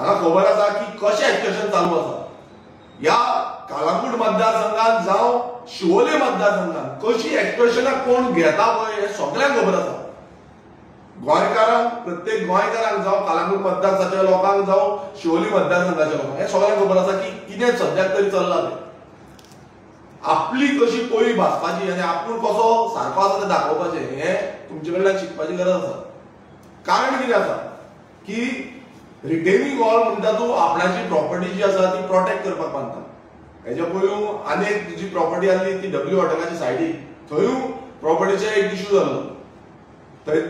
हांगा खबर आसा की कशें एक्सटॉर्शन चालू आसा ह्या कालांगूट मतदारसंघात जावं शिवोले मतदारसंघात कशी एक्सटॉर्शनां कोण घेता पळय हें सगळ्यांक खबर आसा. गोंयकारांक, प्रत्येक गोंयकारांक जावं कालांगूट मतदारसंघाच्या लोकांक जावं शिवोली मतदारसंघाच्या लोकांक हें सगळ्यांक खबर आसा की कितें सद्याक तरी चल्लां तें. आपली कशी पोळी भाजपाची आनी आपूण कसो सारको आसा तें दाखोवपाचें हें तुमचे कडल्यान शिकपाची गरज आसा. कारण कितें आसा की रिटेनिंग वॉल म्हणटा तूं आपणाची प्रॉपर्टी जी आसा ती प्रोटेक्ट करपाक बांदता. हेच्या पयलू आनी जी प्रॉपर्टी आसली ती डब्ल्यू हॉटेलाच्या सायडीक, थंयूय प्रॉपर्टीचे एक इशू जाल्लो. थंय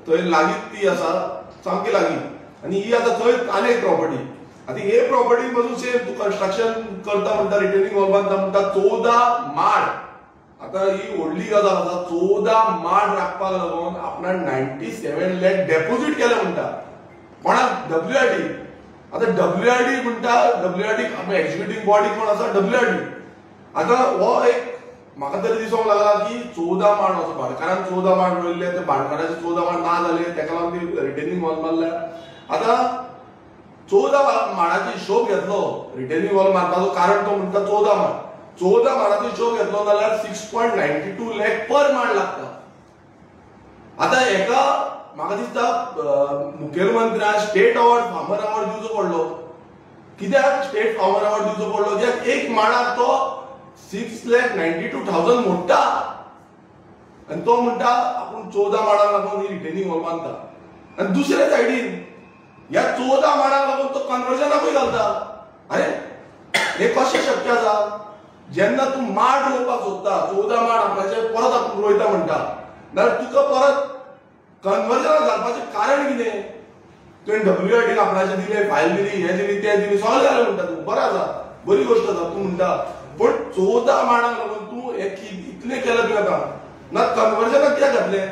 थंय लागींच ती आसा, सामकी लागीं, आनी ही आतां थंय आनी एक प्रॉपर्टी. आतां हे प्रॉपर्टी पासून सेम तूं कन्स्ट्रक्शन करता म्हणटा, रिटेनिंग वॉल बांदता म्हणटा, 14 माड. आतां ही व्हडली गजाल आसा, 14 माड राखपाक लागून आपणाक 97 लाख डेपोजीट केलें म्हणटा. कोणाक? डब्ल्यूआरडी. आतां डब्ल्यूआरडी म्हणटा, डब्ल्यूआरडी एक्झिक्युटीव बॉडी कोण आसा? डब्ल्यूआरडी. आतां हो एक म्हाका तरी दिसूंक लागला की 14 माड असो भाटकारान 14 माड रोयल्ले, ते भाटकाराचे 14 माड ना जाले, ताका लागून ती रिटेनिंग वॉल मारल्या. आतां 14 माडाचो हिशोब घेतलो रिटेनिंग वॉल मारपाचो, कारण तो म्हणटा 14 माड, 14 माडाचो हिशोब घेतलो जाल्यार 6.92 लाख पर माड लागता. आतां हेका म्हाका दिसता मुखेलमंत्र्यान स्टेट अवॉर्ड, फार्मर अवॉर्ड दिवचो पडलो. कित्याक स्टेट फार्मर अवॉर्ड दिवचो पडलो? कित्याक एक माडाक तो 6,92,000 मोडटा आनी तो म्हणटा आपूण 14 माडांक लागून ही रिटेनिंग वॉल बांदता. आनी दुसरे सायडीन ह्या 14 माडांक लागून तो कन्वर्जनाकूय घालता. अरे हे कशें शक्य आसा? जेन्ना तूं माड रोवपाक सोदता, 14 माड आपणाचे परत आपूण रोयता म्हणटा, जाल्यार तुका परत कन्वर्जनाक घालपाचें कारण कितें? तुवें डब्ल्यूआरडीन आपणाचें दिलें, फायल दिली, हें दिली, तें दिली, सगळें जालें म्हणटा तूं, बरें आसा, बरी गोश्ट आसा तूं म्हणटा, पूण 14 माडांक लागून तूं हें इतलें केलें तुवें आतां ना कन्वर्जनाक कित्याक घातलें?